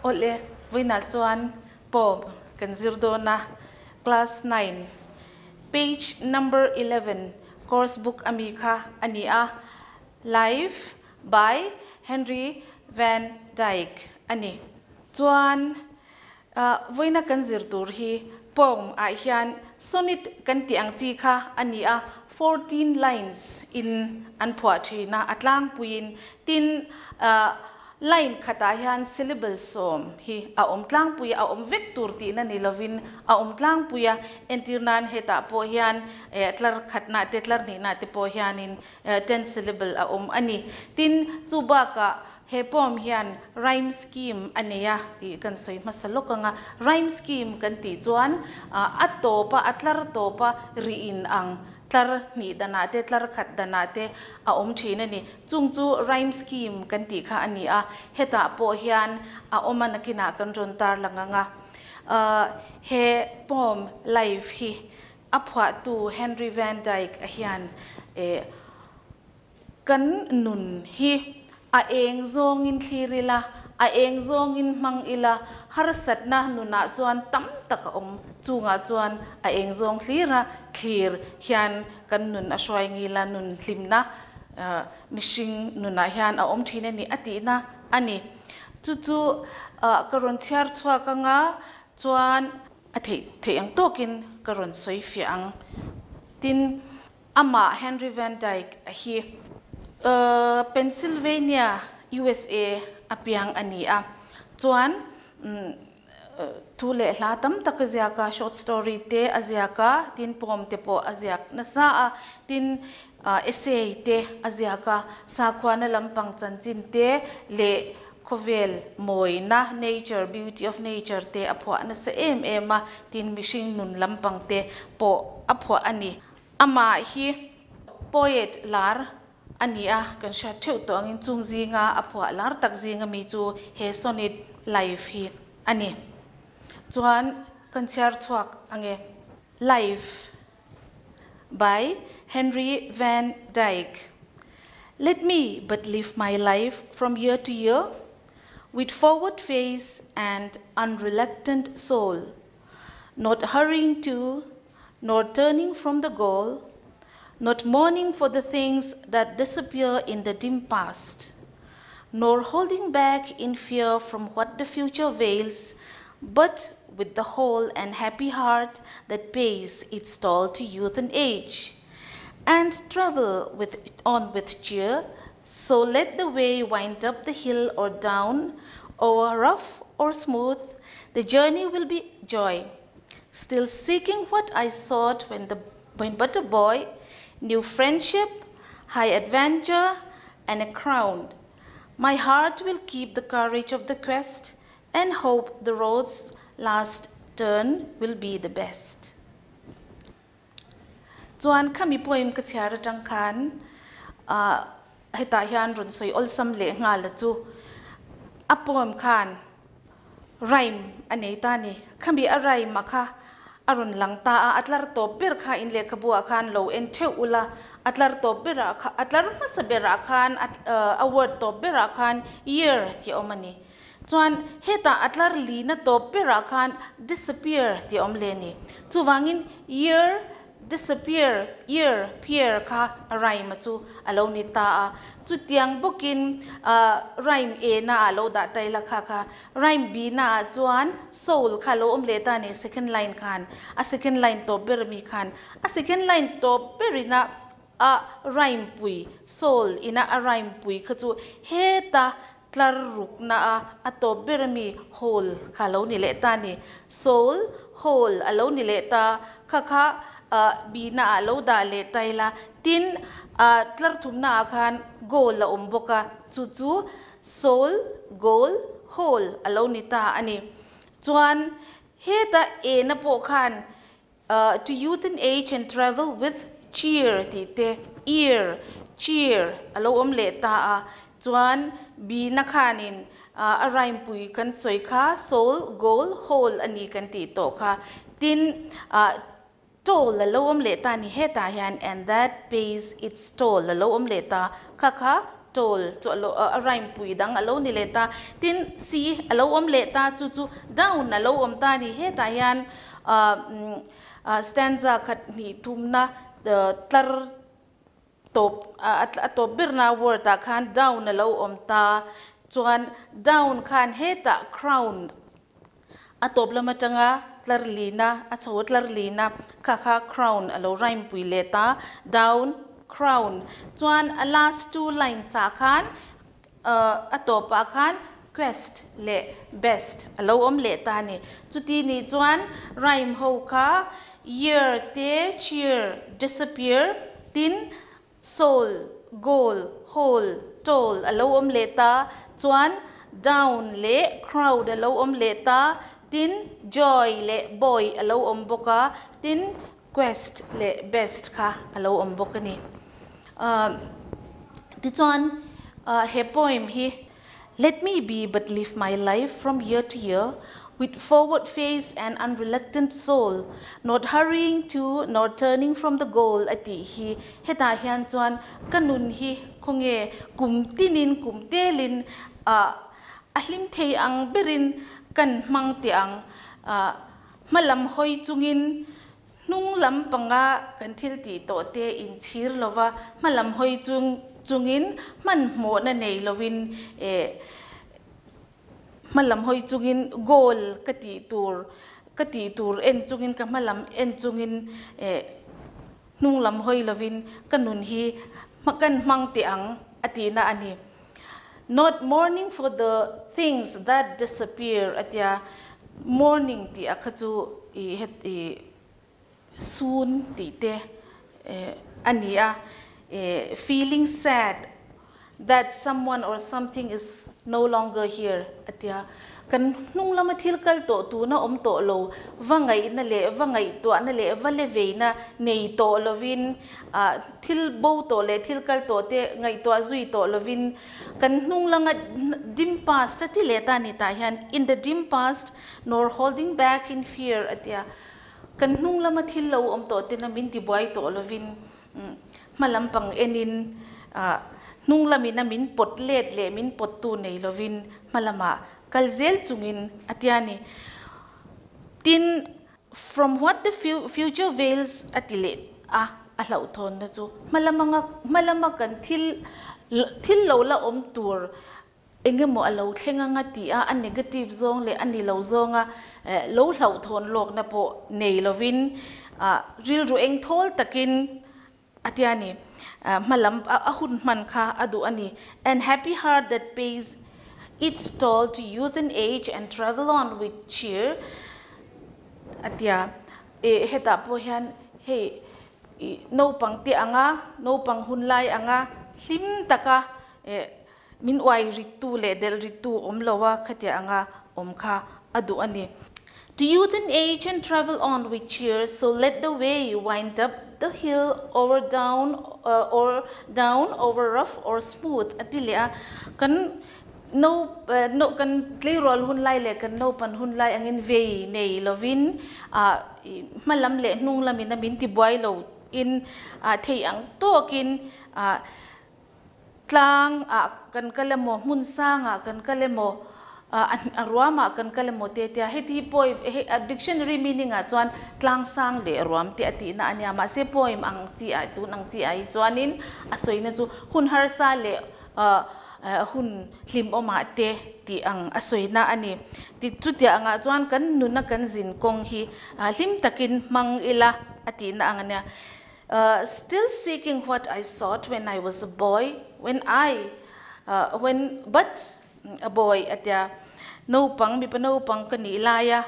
Awle, vawiinah chuan poem kan zir dawn a, class 9, page number 11 course book ami kha a ni a, Life by Henry Van Dyke a ni. Chuan vawiina kan zir tur hi poem ah hian sonnet kan tih ang chi kha a ni a, 14 lines in an phuah thin a, a tlangpuiin tin line khatah hian syllable 10 hi a awm tlangpui a, a awm vek tur tihna ni lovin a awm tlangpui a, entir nan hetah pawh hian tlar khatnah te tlar hnihna te pawh hianin 10 syllable a awm a ni. Tin, chu bakah he poem hian rhyme scheme a nei a tih kan sawi hmasa lawk ang a. Rhyme scheme kan tih chuan a tawp a, a tlar tawp a ri in ang tlar hnih danah te, tlar khat danah te a awm thin a ni. Chung chu rhyme scheme kan tih kha a ni a, hetah pawh hian a awm a nakinah kan rawn tarlang ang a. He poem Life hi A phuahtu Henry Van Dyke a hian eh kan nun hi a eng zawngin thlir ila, a eng zawngin hmang ila, harsatna nunah chuan tam tak a awm. Chungah chuan a eng zawng hlira thlir hian kan nun a hruai ngila nun hlimna mihring nunah hian a awm thin a ni a tihna a ni. Chu chu ka rawn chhiar chhuak anga chuan A theih theih ang tawkin ka rawn sawi fiah ang. Tin, amah Henry Van Dyke a hi Pennsylvania, USA a piang a ni a. Chuan thu leh hla tam tak a ziak a, short story te a ziak a, tin poem te pawh a ziak nasa a, tin essay te a ziak a, sakhuana lampang chanchin te leh Khawvel mawina, nature, beauty of nature, te a phuah nasa em em a, tin mihring nun lampang te pawh a phuah a ni. Amah hi poet lar a ni a, kan hriat theuh tawh angin chung zinga a phuah lar tak zinga mi chu he sonnet Life hi a ni. Chuan kan chhiar chhuak ange. Life by Henry Van Dyke. Let me but live my life from year to year with forward face and unreluctant soul, not hurrying to, nor turning from the goal, not mourning for the things that disappear in the dim past, nor holding back in fear from what the future veils, but with the whole and happy heart that pays its toll to youth and age, and travel with, on with cheer. So let the way wind up the hill or down, or rough or smooth, the journey will be joy. Still seeking what I sought when, the, when but a boy, new friendship, high adventure, and a crown. My heart will keep the courage of the quest and hope the road's last turn will be the best. Chuan khami poem ka chhiar atang khan hetah hian rawn sawi awlsam leh nghal a chu a poem khan rhyme a nei ta a ni. Khami a rhyme a kha a rawn lang ta a, a tlar tawp ber kha in lehkhabu ah khan lo en theuh ula, a tlar tawp berah kha a tlar hmasa berah khan a word tawp berah khan year tih a awm a ni. Chuan hetah a tlar lina tawp berah khan disappear tih a awm leh a ni. Chuvangin year, disappear, ear, pear kha a rhyme chu a lo ni ta a. Chutiang bawkin rhyme A na ah lo dah ta ila kha kha rhyme B na ah chuan soul kha a lo awm leh ta a ni second line khan a second line tawp ber ami khan a second line tawp berina a rhyme pui soul ina a rhyme pui kha chu heta tlar rukna a a tawp ber ami hole kha a lo ni leh ta a ni. Soul hole a lo ni leh ta kha kha bihna ah lo dah leh ta ila tin tlar thumna ah khan goal a awm bawk a chu chu soul goal hole a lo ni ta a ni. Chuan heta ena pawh khan To youth in age and travel with cheer tih te ear, cheer a lo awm leh ta a, chuan bihna khanin a rhyme pui kan sawi kha soul, goal, hole a ni kan tih tawh kha. Tin, toll a lo awm leh ta a ni hetah hian and that pays its toll a lo awm leh ta kha kha Toll chu a lo a rhyme pui dang a lo ni leh ta. Tin, si a lo awm leh ta, chu chu down a lo awm ta a ni. Hetah hian stanza khat hnih thumna tlar tawp a tawp berna word ah khan down a lo awm ta. Chuan down khan hetah crown a tawp lam atanga tlar lina a chho tlar lina kha kha crown a lo rhyme pui leh ta down crown chuan a last two lines ah khan a tawpah khan quest leh best a lo awm leh ta a ni. Chuti nih chuan rhyme ho kha year te cheer disappear tin Soul, goal, hole, toll a lo awm leh ta, chuan down leh crowd a lo awm leh ta, tin joy leh boy a lo awm bawk a, tin quest leh best kha a lo awm bawk a ni. Tichuan he poem hi Let me be but live my life from year to year with forward face and unreluctant soul, not hurrying to nor turning from the goal a tih hi hetah hian chuan ka nun hi khawnge kum tinin kum telin ah a hlim thei ang berin kan hmang teh ang ah hmalam hawi chungin Hnung lam panga kan thil tih tawh te inchhir lova hmalam hawi chung chungin hmanhmawhna nei loin eh hmalam hawi chungin goal ka tih tur ka tih tur en chungin ka hmalam en chungin eh hnung lam hawi lovin ka nun hi kan hmang teh ang a tihna a ni. Not mourning for the things that disappear a tia, mourning tih a kha chu i het i sun tih te a ni a, feeling sad that someone or something is no longer here a tia, kan hnung lama thil kal tawh tuna awm tawh lo va ngaihna leh va ngaihtuahna leh va le veina nei tawh lovin thil bo tawh leh thil kal tawh te ngaihtuah zui tawh lovin kan hnung langa dim past a ti leh ta ni tah hian in the dim past nor holding back in fear a tia kan hnung lama thil lo awm tawh tena min tibuai tawh lovin hma lampang enin hnung lamina min pawt let leh min pawttu nei lovin hma lamah kal zel chungin a tia ni. Tin, from what the future veils a ti leh a, a hlauhthawnna chu hma lamanga hma lama kan thil thil lo la awm tur eng emaw a lo thleng anga tih a, a negative zawng leh a ni lo zawnga lo hlauhthawn lawkna pawh nei lovin rilru eng thawl takin a tia ni. Hma lam a hun hman kha a duh a ni. And happy heart that pays its toll to youth and age and travel on with cheer a tia. Hetah pawh hian hei naupang te anga naupang hun lai anga hlim taka Min uai rittu leh delh rittu awm lo a khatiah anga awm kha a duh a ni. To youth and age and travel on with cheer so let the way wind up the hill or down or down over rough or smooth a ti leh a. Kan no no kan tleirawl hun lai leh kan naupan hun lai angin vei nei lovin ah hma lam leh hnung lamin a min tibuai lo in ah thei ang tawkin ah Tlang ah kan kal emaw, hmun sang ah kan kal emaw, a ruam ah kan kal emaw te tia heti hi poem hei dictionary meaning ah chuan tlang sang leh ruam te a tihna a nia mahse poem ang chi ah tun ang chi ah hi chuanin a sawina chu hun harsa leh hun hlimawm ah te tih ang a sawina a ni. Ti chutiah angah chuan kan nuna kan zin kawng hi hlim takin hmang ila a tihna ang a nia. Still seeking what I sought when I was a boy, when I, when but a boy a tia, naupang, mipa naupang ka nih laia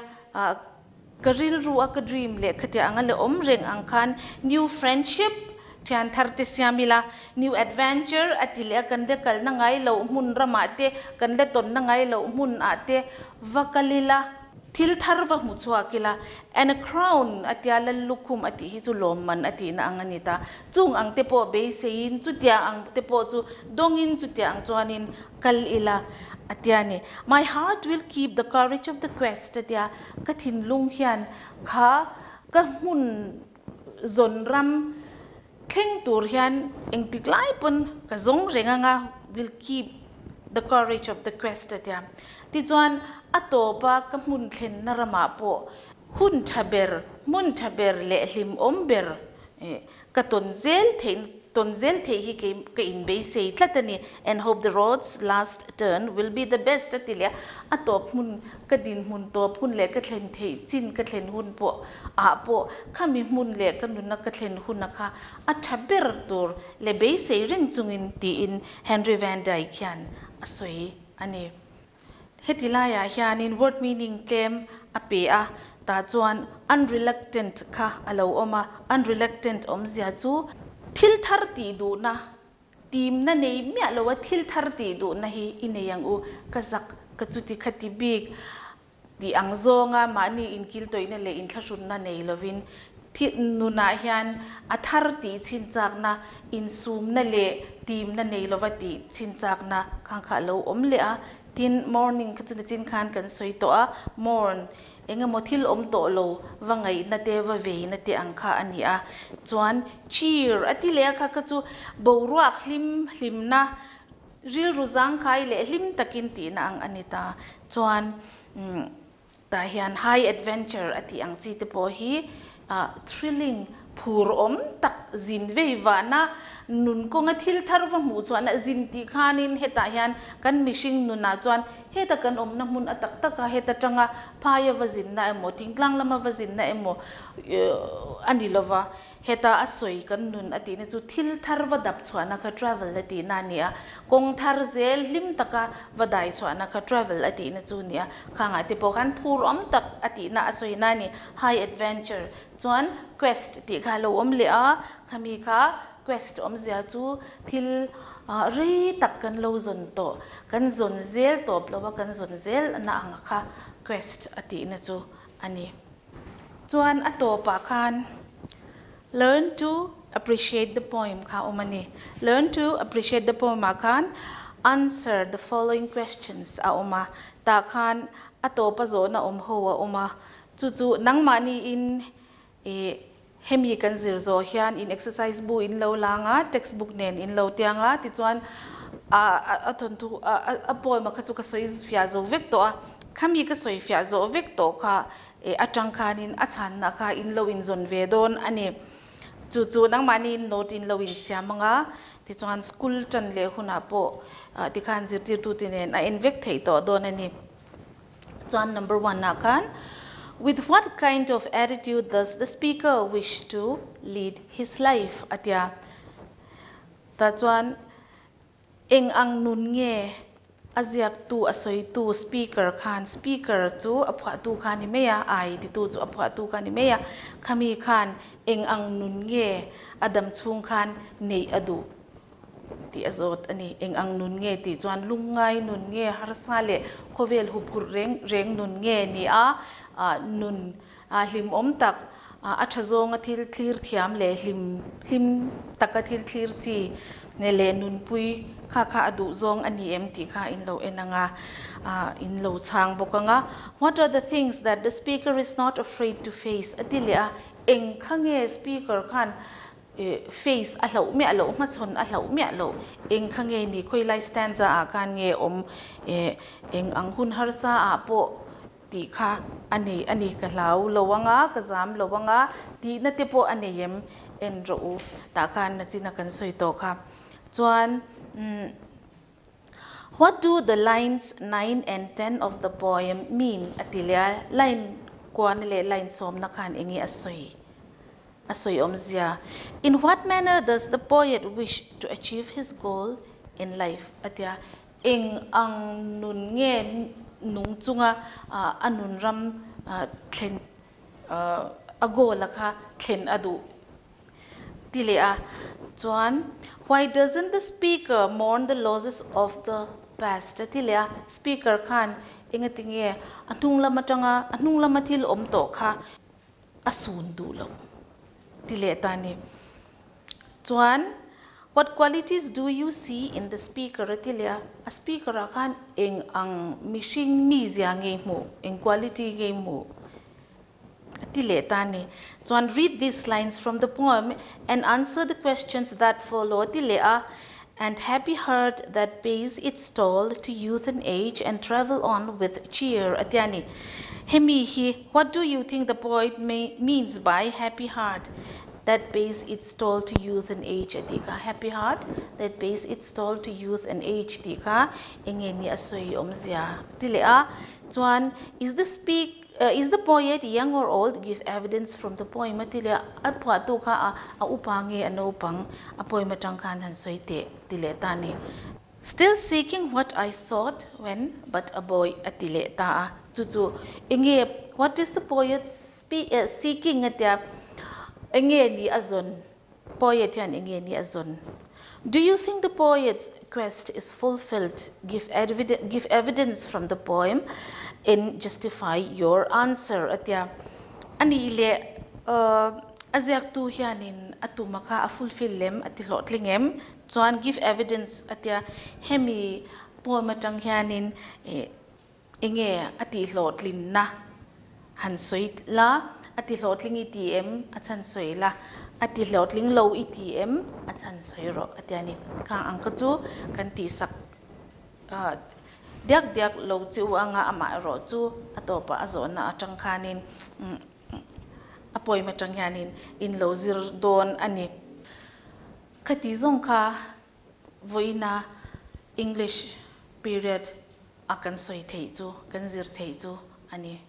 ka rilru a ka dream leh khatia anga la awm reng ang khan new friendship thian thar te siam ila, new adventure a ti leh a, kan la kalna ngai loh hmun ramah te, kan la tawnna ngai loh hmun ah te va kal ila. Thil thar va hmu chhuak ila, and a crown a tia lal lukhum a tih hi chu lawmman a tihna ang a ni ta. Chung ang te pawh beiseiin, chutia ang te pawh chu dawngin chutia ang chuanin kal ila a tia ni. My heart will keep the courage of the quest a tia, ka thinlung hian kha ka hmun zawn ram thleng tur hian engtik lai pawn ka zawng reng anga. will keep the courage of the quest a tia. Tichuan a tawpa ka hmun thlenna ramah pawh hun tha ber, hmun tha ber leh hlimawm ber ka tawn zel theih tawn zel theih hi kei ka inbeisei tlat a ni and hope the road's last turn will be the best a ti leh a, a tawp hmun ka dinhmun tawp hun leh ka thlen theih chin ka thlen hun pawh ah pawh khami hmun leh ka nuna ka thlen huna kha a tha ber tur leh beisei reng chungin tiin Henry Van Dyke hian a sawi a ni. Heti laiah hianin word meaning tlem a pe a, tah chuan unreluctant kha a lo awm a, unreluctant awmzia chu thil thar tih duhna, timna nei miah lo a thil thar tih duhna hi i nei ang u, ka zak, ka chuti khati bik tih ang zawnga mahni inkiltawihna leh inthlahrunna nei lovin thi nunah hian a thar tih chhinchakna, insumna leh timna nei lova tih chhinchakna khang kha a lo awm leh a. Tin, morning kha chu nichin khan kan sawi tawh a, morn eng emaw thil awm tawh lo va ngaihna te va veina te ang kha a ni a. Chuan cheer a ti leh a kha kha chu boruak hlim hlimna rilru zangkhai leh hlim takin tihna ang a ni ta. Chuan Tah hian high adventure a tih ang chi te pawh hi thrilling, phur awm tak, zin vei vahna, nun kawnga thil thar va hmuh chuan a zin tih khanin hetah hian kan mihring nunah chuan heta kan awmna hmun a tak taka heta tanga phaia va zinna emaw thingtlang lama va zinna emaw a ni lova. Heta a sawi kan nun a tihna chu thil thar va dap chhuahna kha travel a tihna a ni a, kawng thar zel hlim taka va dai chhuahna kha travel a tihna chu a ni a, khangah te pawh khan phur awm tak a tihna a sawina a ni. High adventure chuan quest tih kha a lo awm leh a, khami kha quest awmzia chu thil rei tak kan lo zawn tawh, kan zawn zel tawp lo a, kan zawn zel na ang kha quest a tihna chu a ni. Chuan a tawpah khan Learn to appreciate the poem kha awm a ni. Learn to appreciate the poem ah khan Answer the following questions a awm a, tah khan a tawpa zawhna awm ho a awm a. Chu chu nangmahniin ih hemi kan zir zawh hian in exercise bu in lo lang a, textbook nen in lo tiang a, tichuan a a thawnthu a poem a kha chu ka sawi fiah zo vek tawh a, khami ka sawi fiah zawh vek tawh kha E atang khanin a chhanna kha in lo inzawn ve dawn a ni. Chu chu nangmahni note in lo insiam ang a, tichuan school tan leh hunah pawh tikhan zirtirtute nen a en vek theih tawh dawn a ni. Chuan number one ah khan, With what kind of attitude does the speaker wish to lead his life? a tia. Tah chuan Eng ang nun nge a ziaktu, a sawitu, speaker khan, speaker chu a phuahtu kha a ni mai a, ai titu chu a phuahtu kha a ni mai a, khami khan eng ang nun nge a dam chhung khan neih a duh tih a zawt a ni. Eng ang nun nge tih chuan lungngai nun nge, harsa leh khawvel huphurh reng reng nun nge ni a, nun hlimawm tak, a tha zawnga thil thlir thiam leh hlim hlim taka thil thlir chi leh nunpui kha kha a duh zawng a ni em tih kha in lo en ang a, in lo chhang bawk ang a. What are the things that the speaker is not afraid to face? A ti leh a, eng kha nge speaker khan face a hlauh miah loh, hmachhawn a hlauh miah loh, eng kha nge ni, khawilai stanza ah khan nge awm, eng ang hun harsa ah pawh Tih kha a nei a ni, ka hlau lo ang a, ka zam lo ang a, tihna te pawh a nei em? En rawh u, tah khan nachina kan sawi tawh kha. Chuan, umm, What do the lines 9 and 10 of the poem mean? a ti leh a, line kuana leh line sawmna khan eng nge a sawi? A sawi awmzia. In what manner does the poet wish to achieve his goal in life? a ti a, Eng ang nun nge nung chunga a nun ram thlen a goal a kha thlen a duh ti leh a chuan Why doesn't the speaker mourn the losses of the past a ti leh a, speaker khan engati nge a hnung lam atanga a hnung lama thil awm tawh kha a sun duh loh ti leh ta ni. Chuan, What qualities do you see in the speaker? a ti leh a, a speaker ah khan eng ang mihring mizia nge hmuh, eng quality nge hmuh a ti leh ta a ni. Chuan, Read these lines from the poem and answer the questions that follow a ti leh a. And happy heart that pays its toll to youth and age and travel on with cheer a tia ni. Hemi hi what do you think the poet means by happy heart that pays its toll to youth and age a tih kha happy heart that pays its toll to youth and age tih kha enge ni a sawi awmzia a ti leh a. Chuan is the speak Is the poet young or old? Give evidence from the poem a ti leh a, a phuahtu kha a a upa nge a naupang a poem atang khan han sawi teh ti leh ta a ni. Still seeking what I sought when but a boy a ti leh ta a, chu chu enge what is the poet seeking a tia enge ni a zawn poet hian enge ni a zawn? Do you think the poet's quest is fulfilled? Give give evidence from the poem and justify your answer a tia. A nih leh a ziaktu hianin a tuma kha a fulfill lem a ti hlawhtling em? Chuan give evidence a tia. Hemi poem atang hianin Enge a tihhlawhtlinna han sawi la, a tihlawhtling i ti em a chhan sawi la, a tihlawhtling lo i ti em a chhan sawi rawh a ti a ni. Khang ang kha chu kan tihsak diak diak lo chi u anga amah erawh chu a tawpah a zawhna atang khanin a poem atang hianin in lo zir dawn a ni. Khati zawng kha Vawiina English period a kan sawi theih chu, kan zir theih chu a ni.